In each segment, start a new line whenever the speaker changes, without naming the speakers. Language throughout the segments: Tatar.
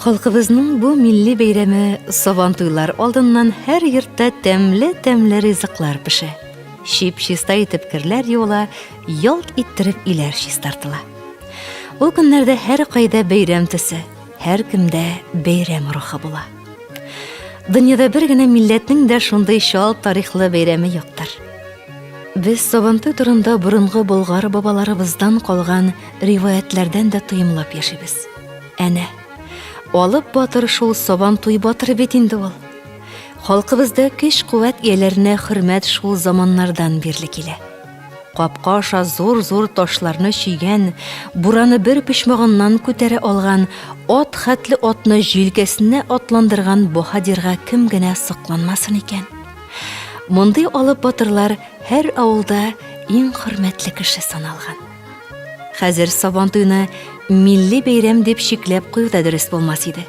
Халкыбызның бу милли бәйрәме Сабантуйлар алдыннан һәр йортта тәмле-тәмле ризыклар пешә. Чип-чиста итеп керләр юыла, ялт иттереп өйләр чистартыла. Ул көннәрдә һәркайда бәйрәм төсе, һәркемдә бәйрәм рухы була. Дөньяда бер генә милләтнең дә шундый чал тарихлы бәйрәме юктыр. Без Сабантуй турында борынгы болгар бабаларыбыздан калган риваятьләрдән дә тоемлап яшибез. Әнә, Алып батыр шул Сабантуй батыры бит инде ул. Халкыбызда көч-куәт ияләренә хөрмәт шул заманнардан бирле килә. Капка аша зур-зур ташларны чөйгән, бураны бер почмагыннан күтәрә алган, ат хәтле атны җилкәсенә атландырган баһадирга кем генә сокланмасын икән? Мондый алып батырлар һәр авылда иң хөрмәтле кеше саналган. Хәзер Сабантуйны милли бәйрәм дип чикләп кую да дөрес булмас иде.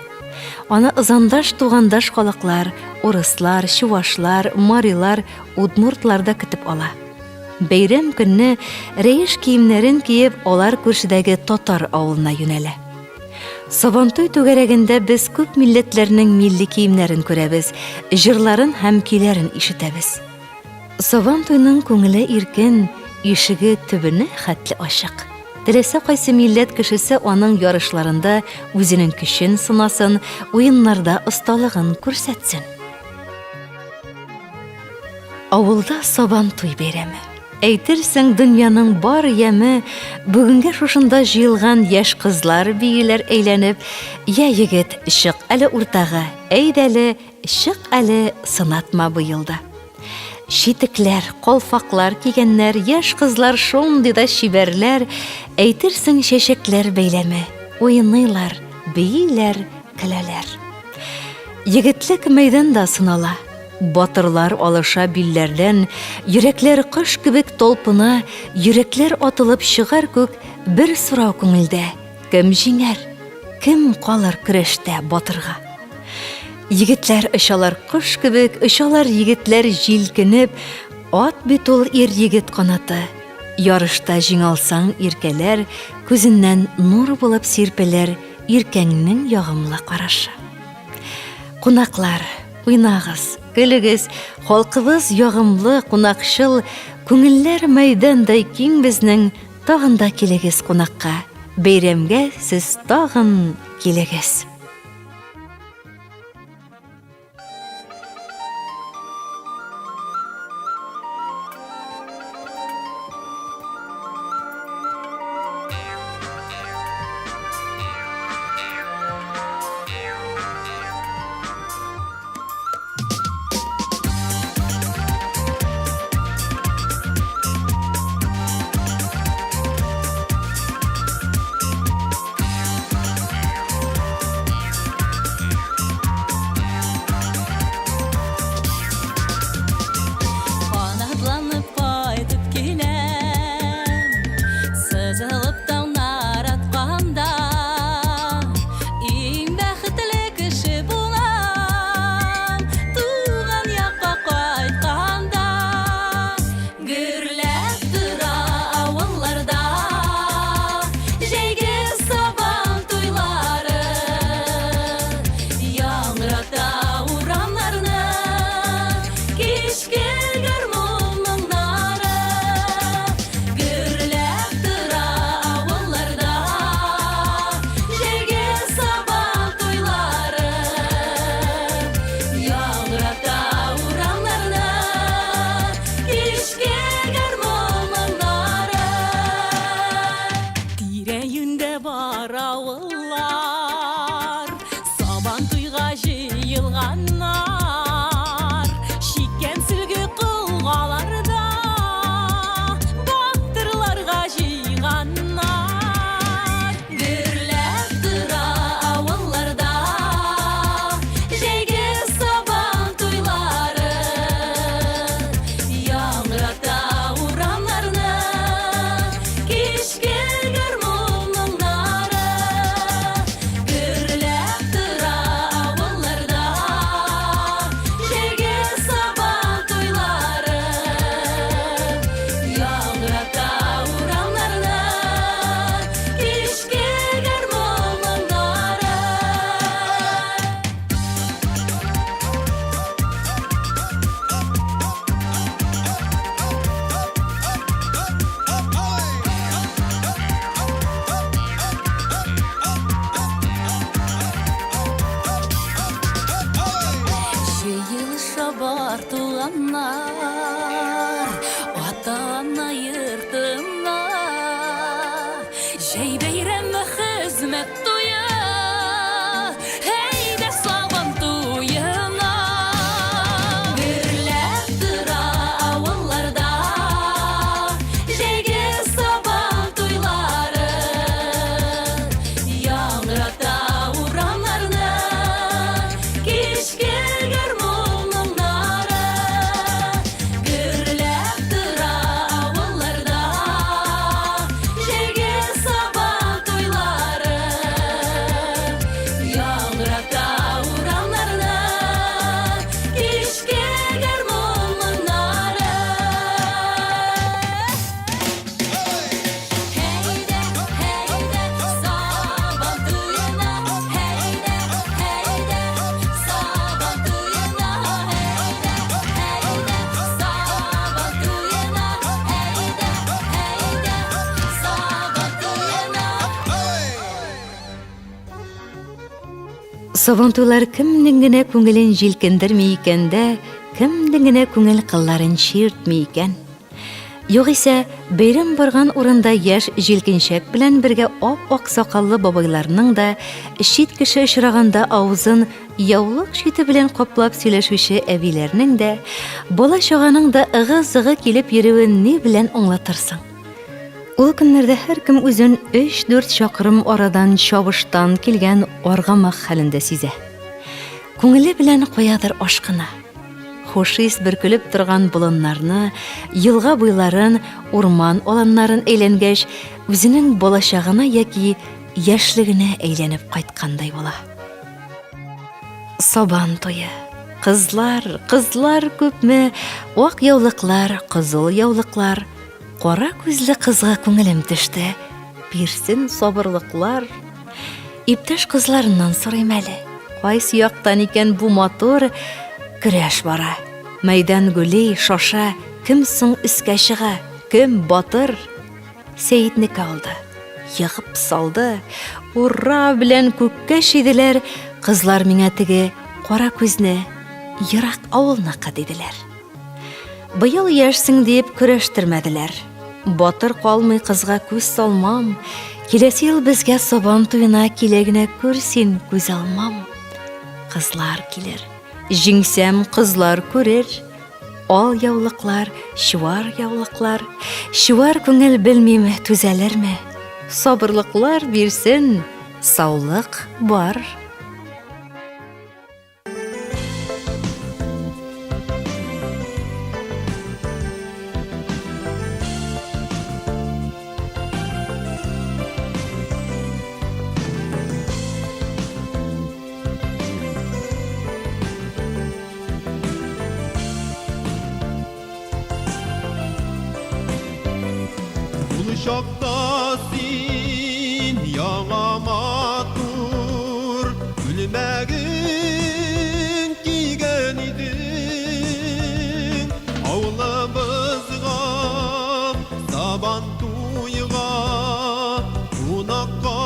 Аны ызандаш-тугандаш халыклар, урыслар, чувашлар, марилар, удмуртлар да көтеп ала. Бәйрәм көнне рәеш киемнәрен киеп, алар күршедәге татар авылына юнәлә. Сабантуй түгәрәгендә без күп милләтләрнең милли киемнәрен күрәбез, җырларын һәм көйләрен ишетәбез. Сабантуйның күңеле иркен, ишеге төбенә хәтле ачык. Теләсә кайсы милләт кешесе аның ярышларында үзенең көчен сынасын, уеннарда осталыгын күрсәтсен. Авылда Сабантуй бәйрәме. Әйтерсең, дөньяның бар яме бүгенгә шушында җыелган яшь кызлар бииләр әйләнеп, Я егет, чык әле уртага, әйдәле, чык әле, сынатма быел да. Читекләр, калфаклар кигәннәр, яшь кызлар шундый да чибәрләр, әйтерсең чәчәкләр бәйләме, уйныйлар, бииләр, көләләр. Егетлек мәйданда сынала. Батырлар алыша билләрдән, Йөрәкләр кош кебек талпына, Йөрәкләр атылып чыгар күк, Бер сорау күңелдә, кем җиңәр? Кем калыр көрәштә батырга? Егетләр очалар кош кебек, Очалар егетләр җилкенеп, Ат бит ул ир-егет канаты. Ярышта җиңалсаң иркәләр, Күзеннән нур булып сирпелер Иркәңнең ягымлы карашы. Кунаклар, уйнагыз, көлегез, халкыбыз ягымлы, кунакчыл, күңелләр мәйдандай киң безнең, тагын да килегез кунакка, бәйрәмгә сез тагын килегез.
Җыелыша бар туганнар Ата-ана йортына. Җәй бәйрәме хезмәт туе, Әйдә Сабан туена. Гөрләп тора авылларда Җәйге Сабан туйлары. Яңгырата урамнарны Кичке гармун моңнары. Гөрләп тора авылларда Җәйге Сабан туйлары. Яңгырата урамнарны Кичке гармун моңнары. Һәйдә, һәйдә, Сабан туена, һәйдә, һәйдә, Сабан туена, һәйдә, һәйдә, Сабан туена, һәйдә, һәйдә, Сабан туена.
Сабантуйлар кемнең генә күңелен җилкендерми икән дә, кемнең генә күңел кылларын чиртми икән? Югыйсә, бәйрәм барган урында яшь җилкенчәк белән бергә ап-ак сакаллы бабайларның да, чит кеше очраганда авызын яулык чите белән каплап сөйләшүче әбиләрнең дә, бала-чаганың да ыгы-зыгы килеп йөрүен ни белән аңлатырсың? Ул көннәрдә һәркем үзен өч-дүрт чакрым арадан чабыштан килгән аргамак хәлендә сизә. Күңеле белән каядыр ашкына. Хуш ис бөркелеп торган болыннарны, елга буйларын, урман аланнарын әйләнгәч, үзенең балачагына яки яшьлегенә әйләнеп кайткандай була. Сабан туе. Кызлар, кызлар күпме, ак яулыклар, кызыл яулыклар. Кара күзле кызга күңелем төште. Бирсен сабырлыклар. Иптәш кызларыннан сорыйм әле. Кайсы яктан икән бу матур көрәш бара? Мәйдан гүли, шаша, кем соң өскә чыга, кем батыр? Сәетнеке алды. Егып салды. Ура белән күккә чөйделәр. Кызлар миңа теге кара күзне ерак авылныкы диделәр. Быел яшьсең диеп көрәштермәделәр. Батыр калмый кызга күз салмам. Киләсе ел безгә сабан туена килә генә күр син, күз алмам. Кызлар килер. Җиңсәм, кызлар күрер. Ал яулыклар, чуар яулыклар. Чуар күңел белмим, түзәлерме? Сабырлыклар бирсен, саулык бар.
Ул чакта син яңа матур күлмәгең кигән идең. Авылыбызга Сабан туйга кунакка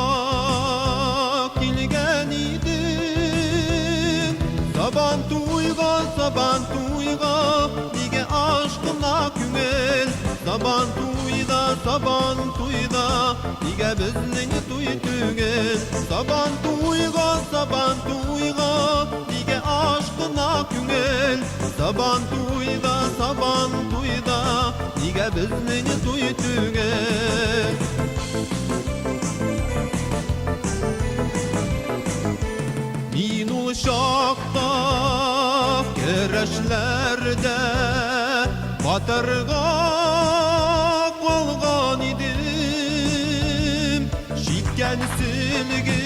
килгән идең. Сабан туйга, сабан туйга, нигә ашкына күңел? Сабан туйда, сабан туйда, нигә безнең туй түгел? Сабан туйга, сабан туйга, нигә ашкына күңел? Сабан туйда, сабан туйда, нигә безнең туй түгел? Мин ул чакта көрәшләрдә батырга калган идем. Чиккән сөлге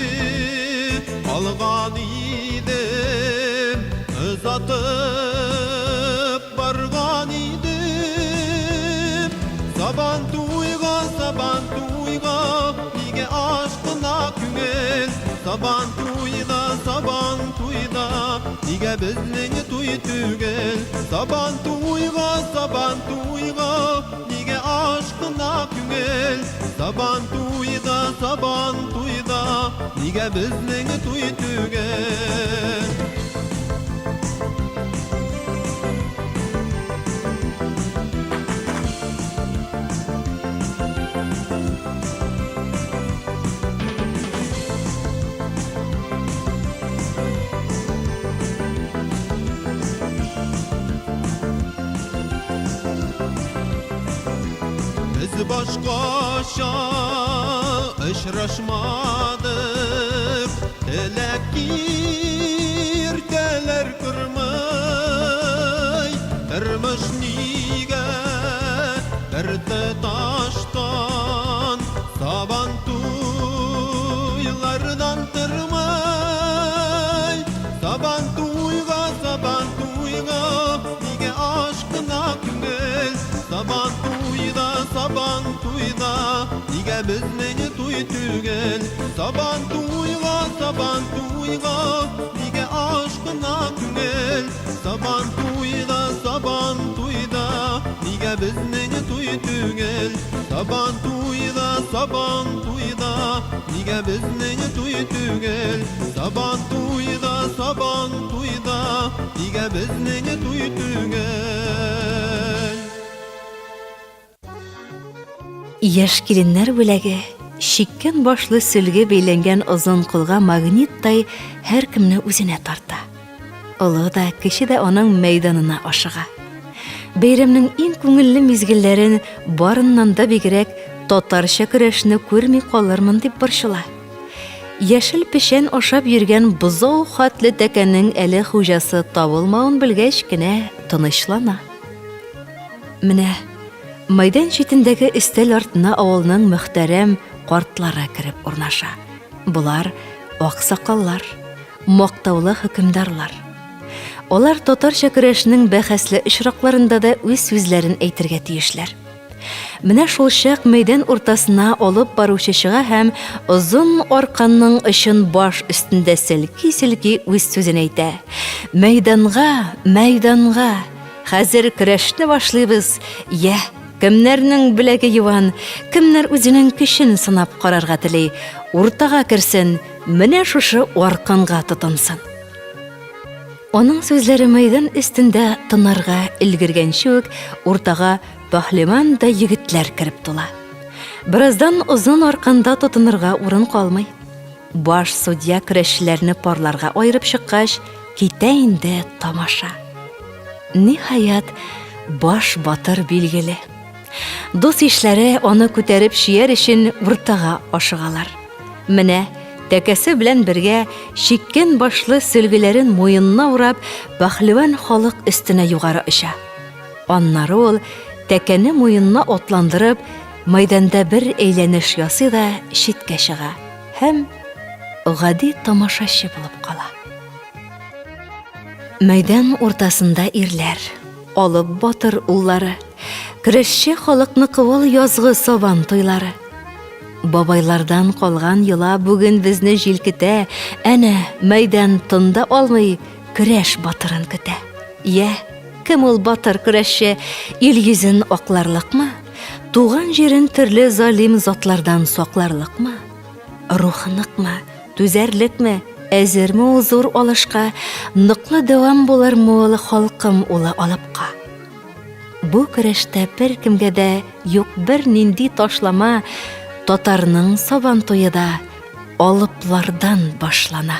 алган идем, озатып барган идем. Сабан туйга, сабан туйга, нигә ашкына күңел? Сабан туйда, сабан туйда, нигә безнең туй түгел? Сабан туйга, сабан туйга, нигә ашкына күңел? Сабан туйда, сабан туйда, нигә безнең туй түгел? башкача очрашмадык, Теләк киртәләр кормый, Тормыш нигә бер тоташтан Сабан туйлардан тормый? Сабан туйга, сабан туйга, Нигә ашкына күңел? Сабан туйда, сабан туйда, Нигә безнең туй түгел? Сабан туйга, сабан туйга, Нигә ашкына күңел? Сабан туйда, сабан туйда, Нигә безнең туй түгел? Сабан туйда, сабан туйда, Нигә безнең туй түгел? Сабан туйда, сабан туйда, Нигә безнең туй түгел?
Яшь киленнәр бүләге, чиккән башлы сөлге бәйләнгән озын колга магниттай һәркемне үзенә тарта. Олы да, кече дә аның мәйданына ашыга. Бәйрәмнең иң күңелле мизгелләрен барыннан да бигрәк татарча көрәшне күрми калырмын дип борчыла. Яшел печән ашап йөргән бозау хәтле тәкәнең әле хуҗасы табылмавын белгәч кенә тынычлана. Менә мәйдан читендәге өстәл артына авылның мөхтәрәм картлары кереп урнаша. Болар аксакаллар, мактаулы хөкемдарлар. Алар татарча көрәшнең бәхәсле очракларында да үз сүзләрен әйтергә тиешләр. Менә шулчак мәйдан уртасына алып баручы чыга һәм озын арканның очын баш өстендә селки-селки үз сүзен әйтә. Мәйданга, мәйданга! Хәзер көрәшне башлыйбыз. Йә, кемнәрнең беләге юан, кемнәр үзенең көчен сынап карарга тели, уртага керсен, менә шушы арканга тотынсын. Аның сүзләре мәйдан өстендә тынарга өлгергәнче үк уртага пәһлеван да егетләр кереп тула. Бераздан озын арканда тотынырга урын калмый. Баш судья көрәшчеләрне парларга аерып чыккач, китә инде тамаша. Ниһаять, баш батыр билгеле. Дус-ишләре аны күтәреп чөяр өчен уртага ашыгалар. Менә, тәкәсе белән бергә чиккән башлы сөлгеләрен муенына урап, пәһлеван халык өстенә югары оча. Аннары ул, тәкәне муенына атландырып, мәйданда бер әйләнеш ясый да читкә чыга һәм гади тамашачы булып кала. Мәйдан уртасында ирләр, алып батыр уллары, көрәшче халыкныкы ул язгы сабан туйлары. Бабайлардан калган йола бүген безне җилкетә, әнә, мәйдан тын да алмый, көрәш батырын көтә. Йә, кем ул батыр көрәшче, ил йөзен акларлыкмы? Туган җирен төрле залим затлардан сакларлыкмы? Рухы ныкмы, түзәрлекме, әзерме ул зур алышка, ныклы дәвам булырмы ул халкым улы алыпка? Бу көрәштә беркемгә дә юк бернинди ташлама, татарның сабан туе да алыплардан башлана.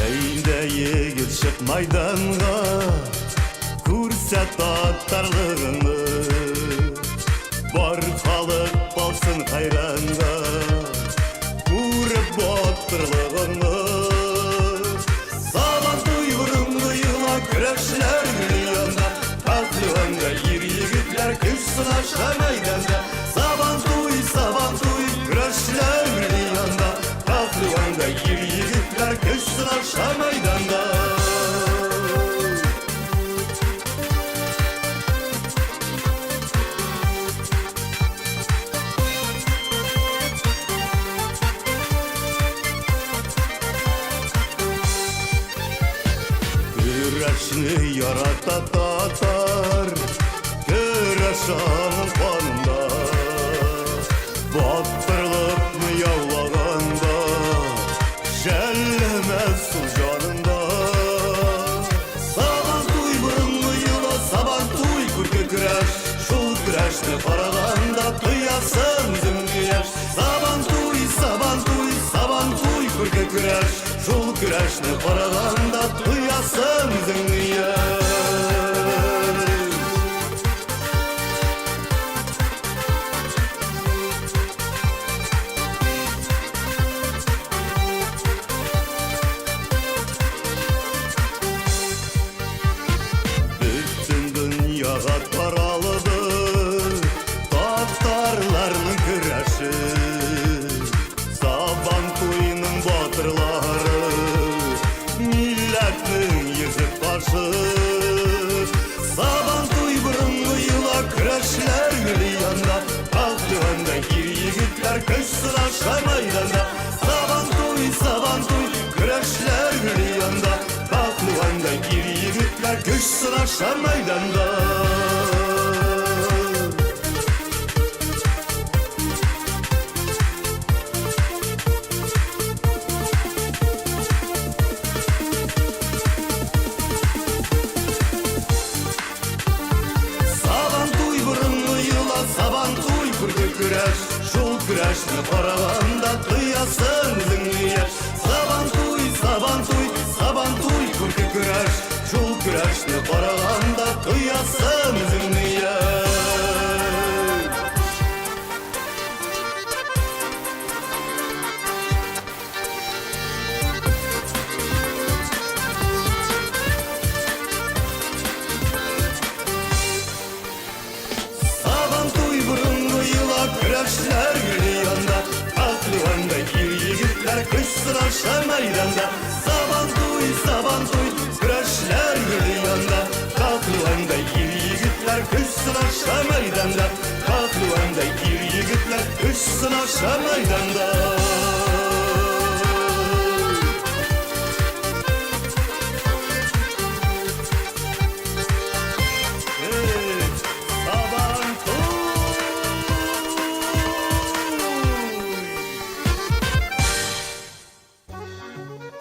Әйдә егет чык майданга, Күрсәт татарлыгыңны. Бар халык калсын хайранга, Күреп батырлыгыңны. Сабан туй борынгы йола, Көрәшчеләр миллионда, Павильонда ир-егетләр Көч сынаша мәйданда. Сабан туй, сабан туй, Көрәшчеләр миллионда, Павильонда ир-егетләр Көч сынаша мәйданда. Көрәшне ярата татар, көрәш аның канында. Батырлыкны яулаганда, жәлләмәс ул җанында. Сабан туй борынгы йола, сабан туй күрке көрәш. Шул көрәшне караганда тоясың үзеңне яшь. Сабан туй, сабан туй, сабан туй күрке көрәш. Шул көрәшне караганда тоясың үзеңне яшь. Бөтен дөньяга таралды татарларның көрәше. Сабан туеның батырлары, милләтнең йөзек кашы. Сабан туй борынгы йола, көрәшләр гөли анда. Пәһлевандай ир егетләр көч сынаша мәйданда. Сабан туй, сабан туй, көрәшләр гөли анда. Пәһлевандай ир егетләр көч сынаша мәйданда. Сабан туй борынгы йола, сабан туй күрке көрәш. Шул көрәшне караганда тоясың үзеңне яшь. Сабан туй, сабан туй, сабан туй күрке көрәш. Шул көрәшне караганда тоясың үзеңне яшь. Сабан туй борынгы йола, көрәшләр гөли анда. Пәһлевандай ир егетләр көч сынаша мәйданда. Сабан туй, сабан туй, көрәшләр гөли анда. Пәһлевандай ир егетләр көч сынаша мәйданда. Пәһлевандай ир егетләр көч сынаша мәйданда. Эй, Сабан туй!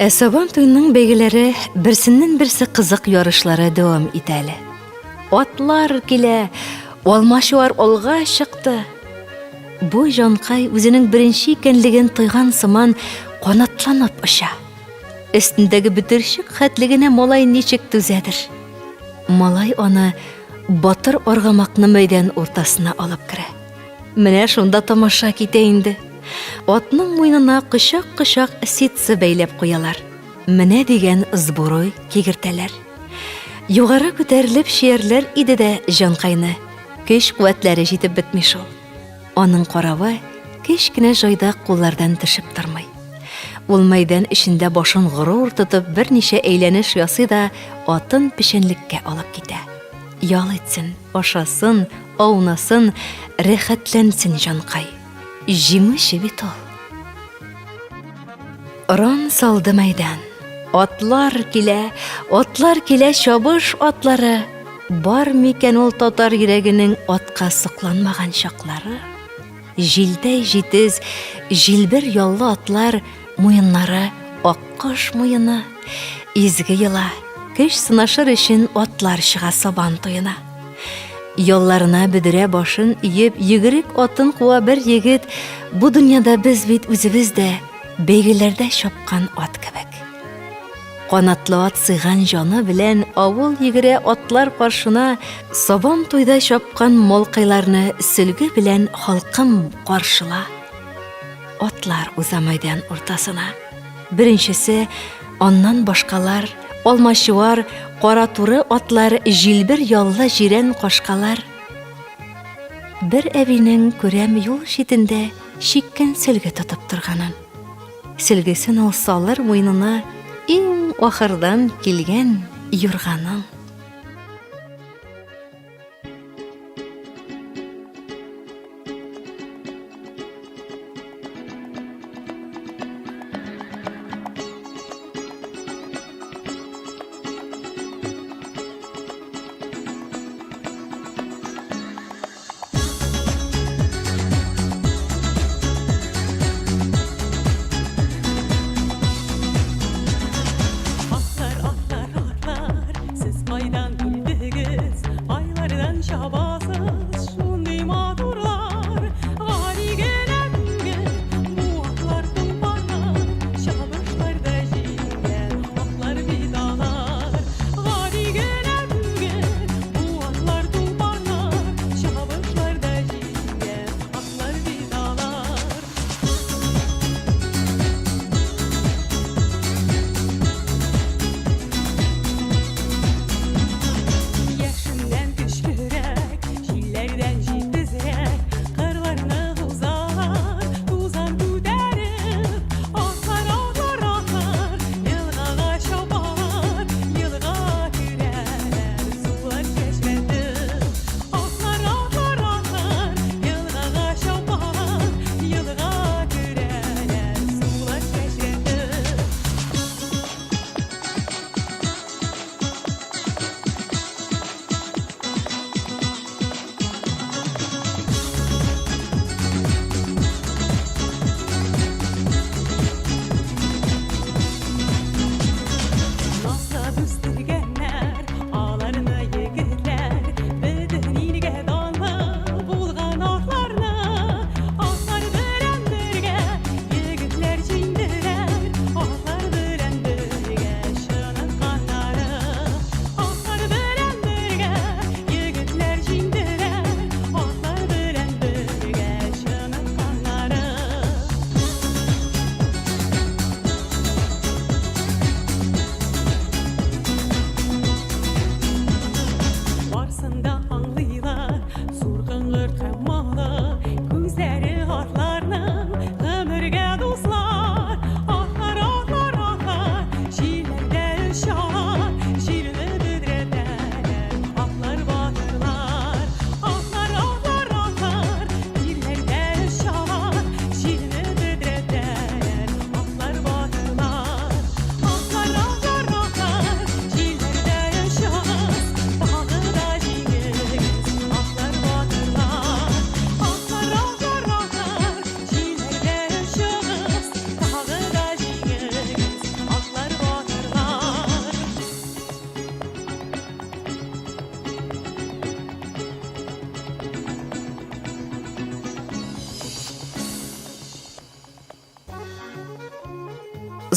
Ә Сабан туйның бәйгеләре берсеннән-берсе кызык ярышлары дәвам итә әле. Атлар килә, алмачуар алга чыкты. Бу җанкай үзенең беренче икәнлеген тойган сыман канатланып оча. Өстендәге бөтерчек хәтле генә малай ничек түзәдер? Малай аны батыр аргамакны мәйдан уртасына алып керә. Менә шунда тамаша китә инде. Атның муенына кочак-кочак ситсы бәйләп куялар. Менә дигән сбруй кигертәләр. Югары күтәрелеп чиярләр иде дә җанкайны. Көч-куәтләре җитеп бетми шул. Аның каравы кечкенә җайдак куллардан төшеп тормый. Ул мәйдан эчендә башын горур тотып берничә әйләнеш ясый да атын печәнлеккә алып китә. Ял итсен, ашасын, аунасын, рәхәтләнсен җанкай. Җиңүче бит ул. Оран салды мәйдан. Атлар килә, атлар килә, чабыш атлары. Бар микән ул татар йөрәгенең атка сокланмаган чаклары? Җилдәй җитез, җилбер яллы атлар, муеннары аккош муены. Изге йола, көч сынашыр өчен атлар чыга сабан туена. Ялларына бөдерә башын иеп, йөгерек атын куа бер егет, бу дөньяда без бит үзебез дә бәйгеләрдә чапкан ат кебек. Канатлы ат сыйган җаны белән авыл йөгерә атлар каршына, сабан туйда чапкан малкайларны сөлге белән халкым каршыла. Атлар уза мәйдан уртасына. Беренчесе, аннан башкалар, алмачуар, кара туры атлар, җилбер яллы җирән кашкалар. Бер әбинең күрәм юл читендә чиккән сөлге тотып торганын. Сөлгесен ул салыр муенына иң ахырдан килгән юрганың.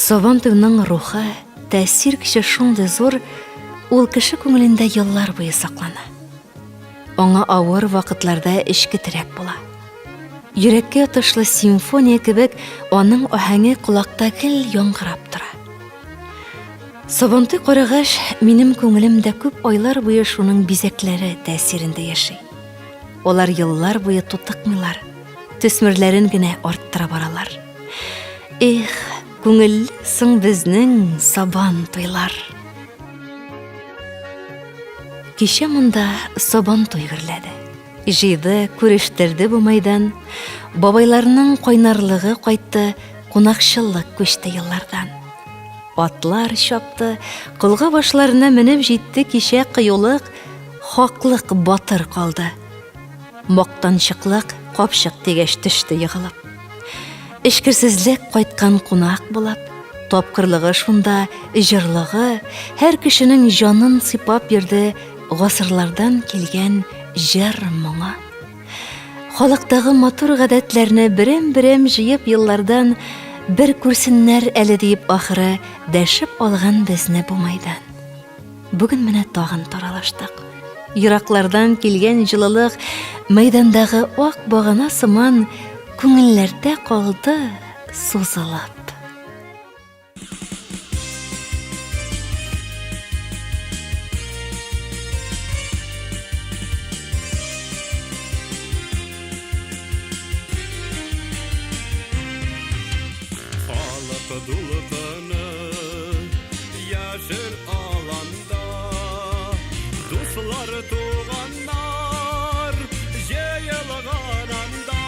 Сабантуйның рухы, тәэсир көче шундый зур, ул кеше күңелендә еллар буе саклана. Аңа авыр вакытларда эчке терәк була. Йөрәккә ятышлы симфония кебек аның аһәңе колакта гел яңгырап тора. Сабантуй карагач, минем күңелем дә күп айлар буе шуның бизәкләре тәэсирендә яши. Алар еллар буе тутыкмыйлар, төсмерләрен генә арттыра баралар. Эх, күңелле соң безнең сабан туйлар. Кичә монда сабан туй гөрләде. Җыйды, күрештерде бу мәйдан. Бабайларның кайнарлыгы кайтты, кунакчыллык күчте еллардан. Атлар чапты, колга башларына менеп җитте кичә кыюлык, хаклык батыр калды. Мактанчыклык капчык дигәч төште егылып. Эчкерсезлек кайткан кунак булып, тапкырлыгы шунда, җырлыгы, һәр кешенең җанын сыйпап йөрде гасырлардан килгән җыр моңы. Халыктагы матур гадәтләрне берәм-берәм җыеп еллардан бер күрсеннәр әле диеп ахыры дәшеп алган безне бу майдан. Бүген менә тагын таралыштык. Ераклардан килгән җылылык мәйдандагы ак багана сыман күңелләрдә калды сузылып.
Халык дулкыны яшел аланда Дуслар, туганнар җыелган анда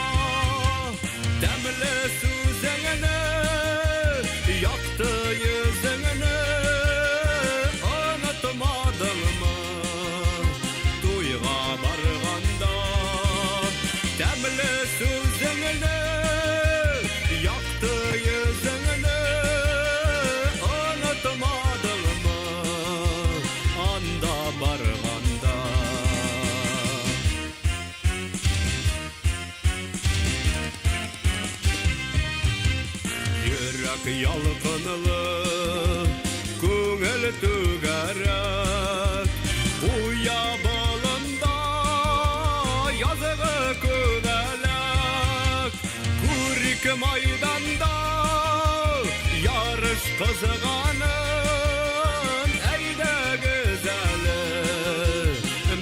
Тәмле сүзеңне, якты йөзеңне Онытмадыңмы туйга барганда Тәмле сүзеңне, якты йөзеңне Онытмадыңмы анда барганда? Йөрәк ялкынлы, күңел түгәрәк, Куя болында язгы күбәләк. Күрик майданда ярыш кызганын, Әйдәгез әле,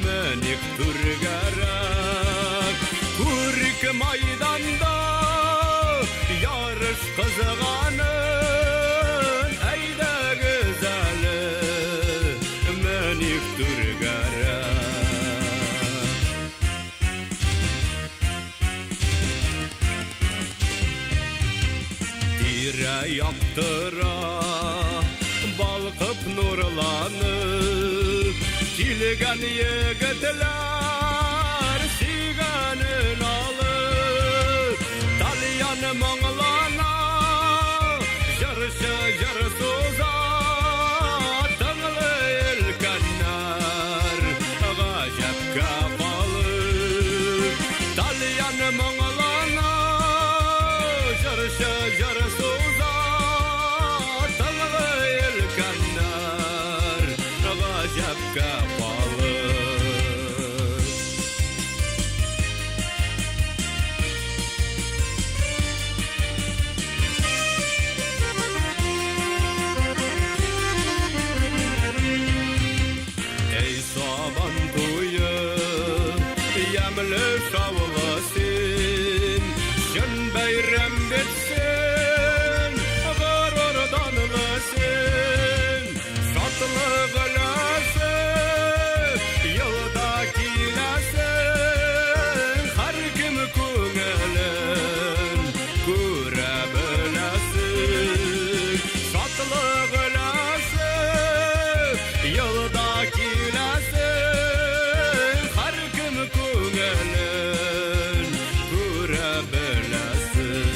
меник түргәрәк. Күрик майданда ярыш кызганын, Әйдәгез әле, меник түргәрәк. Тирә яктыра, балкып нурланып, Килгән егетләр сөйгәнен алып, Тальян моңлана, җырчы җыр суза, Тыңлый өлкәннәр, гаҗәпкә калып. Тальян моңлана, җырчы җыр суза, Тыңлый өлкәннәр, гаҗәпкә калып. Эй, сабан туе, ямьле шаулы син, чын бәйрәм бит син, горур данлы син, шатлык өләсе, елда киләсең, һәркем күңелен күрә беләсең, шатлык өләсе, елда киләсең, һәркем күңелен күрә беләсең.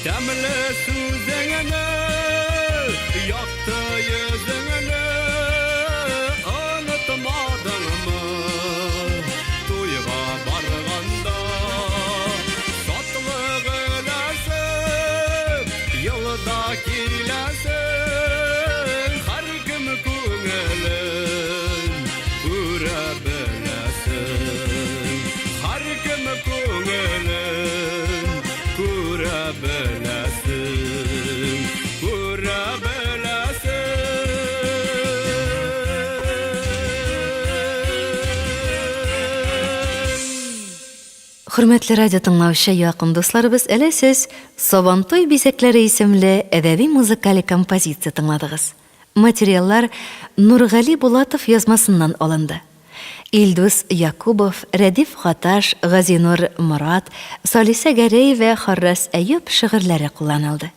Тәмле сүзеңне, якты йөзеңне.
Хөрмәтле радио тыңлаучы якын дусларыбыз, әле сез Сабантуй бизәкләре исемле әдәби-музыкаль композиция тыңладыгыз. Материаллар Нургали Булатов язмасыннан алынды. Илдус Якубов, Рәдиф Гаташ, Газинур Морат, Салисә Гәрәева, Харрас Әюп шигырьләре кулланылды.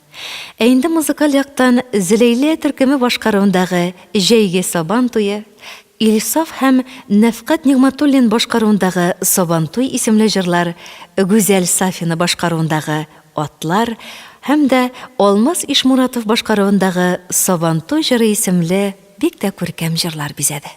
Ә инде музыкаль яктан Зөләйлә төркеме башкаруындагы Җәйге Сабан туе, Илсаф һәм Нәфкать Нигъмәтуллин башкаруындагы Сабантуй исемле җырлар, Гүзәл Сафина башкаруындагы Атлар һәм дә Алмаз Ишмуратов башкаруындагы Сабантуй җыры исемле бик тә күркәм җырлар бизәде.